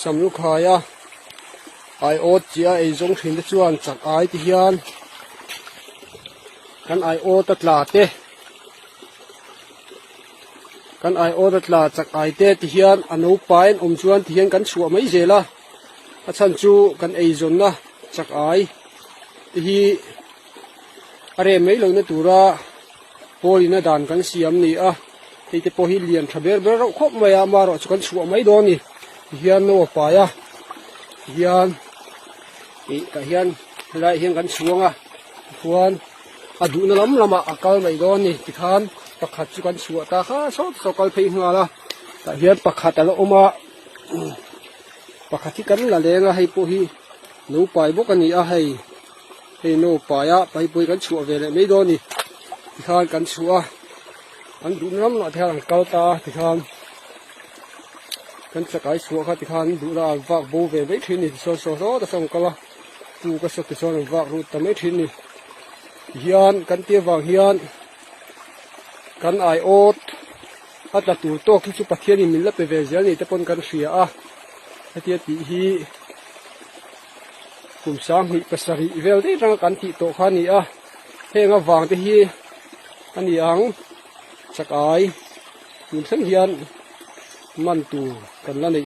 Samlukhaia aiawt chi a eizawng thin te chuan chak ai ti hian kan aiawt a tla te kan aiawt a tla chak ai te ti hian a naupai an awm chuan ti hian kan chhuah mai zel a a chhan chu kan eizawnna chak ai te hi a rem mai lohna tura pawlina dan kan siam a ni a hei te pawh hi lian tha ber ber reuh khawp mai a amaherawh chu kan chhuah mai dawn a ni tihian no a pai a tihian ih tah hian helaiah hian kan chhuang a tichuan a duhna lam lamah a kal mai dawn a ni tikhan pakhat chu kan chhuah ta kha sawt saw kal phei nghal a tah hian pakhat a la awm a pakhat hi kan la leng a hei pawh hi no pai bawk a ni a hei. Hei no paia paipui kan chhuah ve leh mai dawn a ni tikhan kan chhuah a an duh ram lah te khan an kal ta a tikhan kan chakai chhuah kha tikhan an duh lah an vak bo ve mai thin a ni tichuan saw saw ta sawn an kal a puk a saw tichuan an vak lut ta mai thin a ni tihian kan tih avang hian kan aiawt a tla tur tawk hi chu Pathianin min la pe ve zel ni te pawn kan hria a hetia tih hi. Kum 27 vel daih atanga kan tih tawh kha a ni a, heng avang te hi a ni ang chakai tun thleng hian man tur kan la neih.